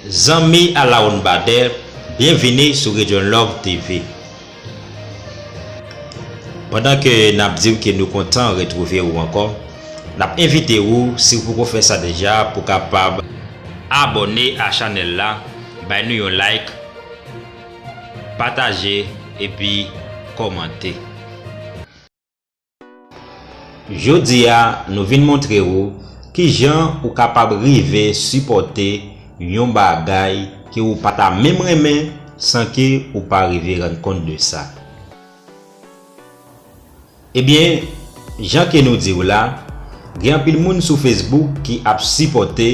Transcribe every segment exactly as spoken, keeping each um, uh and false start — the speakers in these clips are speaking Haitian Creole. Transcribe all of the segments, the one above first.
Zanmi Alawon Badè, byenvini sou Region Love T V. Pandan ke n ap di w ke nou kontan retwouve w ankò, n ap envite w, si w poko fè sa deja, pou w kapab abòne a chanèl la, bay nou yon like, pataje, epi kòmante. Jodi a, nou vin montre w kijan ou kapab rive sipòte yon bagay ke ou pa ta menm renmen san ke ou pa rive rann kont de sa. Ebyen, jan ke nou di w la, gen anpil moun sou Facebook ki ap sipòte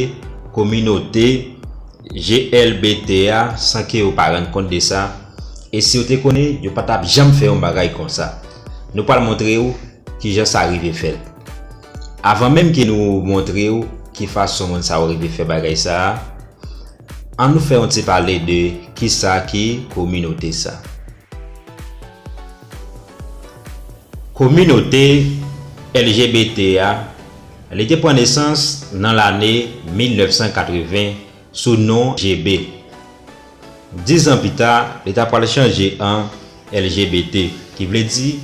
kominote G L B T a san ke yo pa rann kont de sa, e si yo te konnen, yo pa t ap janm fè yon bagay konsa. Nou pral montre w kijan sa rive fèt. Avan menm ke nou montre w ki fason moun sa yo rive fè bagay sa a, ann nou fè yon ti pale de kisa ki kominote sa. Kominote L G B T a, li te pran nesans nan lane mil nèf san katreven sou non G B. Dis zan pita, li ta pral chanje an L G B T, ki vle di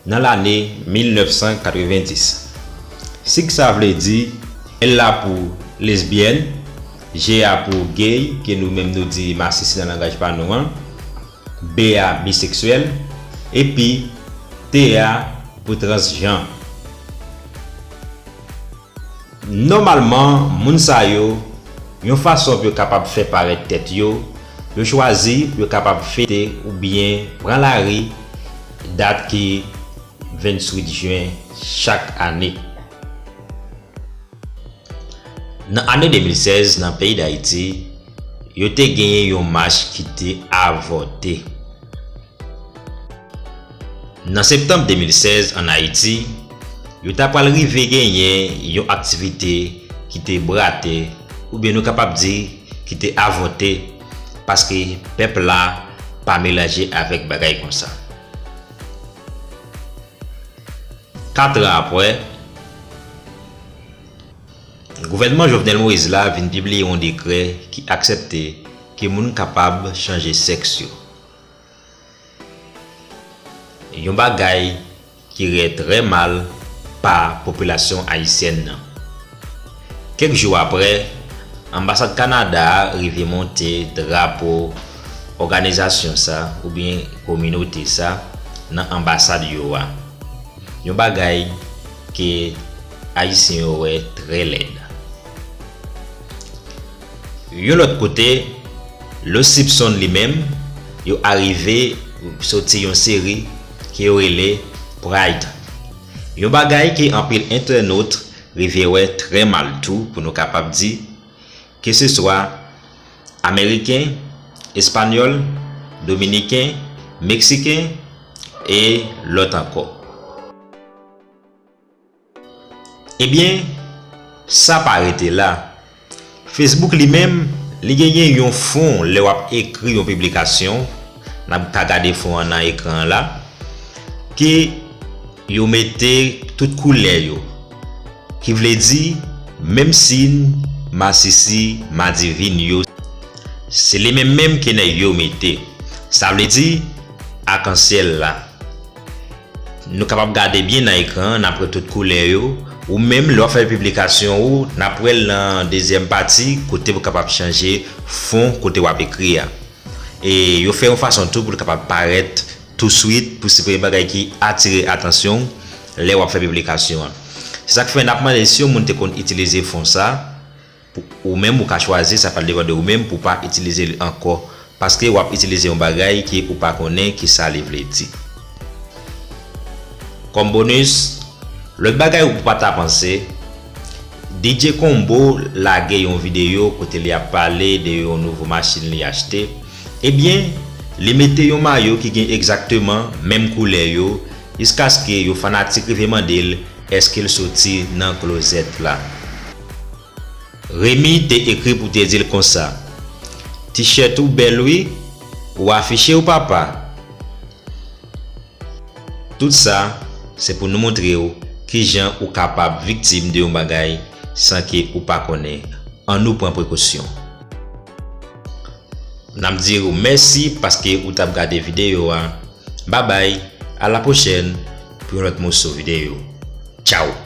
nan lane mil nèf san katreven dis. Sig sa vle di, L la pou lesbyèn, G a pou gay, ke nou menm nou di masisi nan langaj pa nou an, B a biseksyèl, epi T a pou transjan. Nòmalman, moun sa yo, yon fason pou yo kapab fè parèt tèt yo, yo chwazi pou yo kapab fete oubyen pran lari dat ki venntwit jen chak ane. Nan ane de mil sèz, nan peyi Dayiti, yo te genyen yon mach ki te avòte. Nan septanm de mil sèz, ann Ayiti, yo ta pral rive genyen yon aktivite ki te brate, oubyen nou kapab di ki te avòte, paske pèp la pa melanje avèk bagay konsa. Kat an apre, gouvènman Jovenel Moïse la vin pibliye yon dekrè ki aksepte ke moun kapab chanje sèks yo. Yon bagay ki rè trè mal pa popilasyon ayisyèn nan. Kèk jou apre, anbasad Kanada a rive monte drapo òganizasyon sa, oubyen kominote sa, nan anbasad yo a. Yon bagay ke Ayisyen yo wè trè lèd. Yon lòt kote, Los Simpson li menm, yo arive soti yon seri ke yo rele Pride. Yon bagay ke anpil entènot rive wè trè mal tou, pou nou kapab di, keseswa Ameriken, Espanyòl, Dominiken, Meksiken, e lòt ankò. Ebyen, sa pa rete la. Facebook li menm, li genyen yon fon lè w ap ekri yon piblikasyon, n ap ka gade fon an nan ekran an la, ke yo mete tout koulè yo. Ki vle di, menm siy masisi, madivin yo, se li menm menm ke nèg yo mete. Sa vle di, akansyèl la. Nou kapab gade byen nan ekran an, n ap wè tout koulè yo. Ou menm, lè w ap fè piblikasyon ou, n ap wè l nan dezyèm pati, kote pou kapab chanje fon kote w ap ekri a. E yo fè yon fason tou pou l kapab parèt touswit, pou se premye bagay ki atire atansyon w lè w ap fè piblikasyon an. Se sa k fè n ap mande si yon moun te konn itilize fon sa, pou ou menm ou ka chwazi, sa pral depann de ou menm pou w pa itilize li ankò, paske w ap itilize yon bagay ke ou pa konnen kisa li vle di. Kòm bonis, lòt bagay ou pa ta panse, D J Combo lage yon videyo kote li ap pale de yon nouvo machin li achte. Ebyen, li mete yon mayo ki gen egzakteman menm koulè yo, jiskaske yon fanatik rive mande l èske l soti nan klozèt la. Remy te ekri pou te di l konsa, "T-shirt ou bèl wi, ou afiche w papa." Tout sa, se pou nou montre w kijan ou kapab viktim de yon bagay san ke ou pa konnen. Ann nou pran prekosyon. N ap di w mèsi paske ou t ap gade videyo a. Babay, a la pwochèn pou yon lòt moso videyo. Tchaw!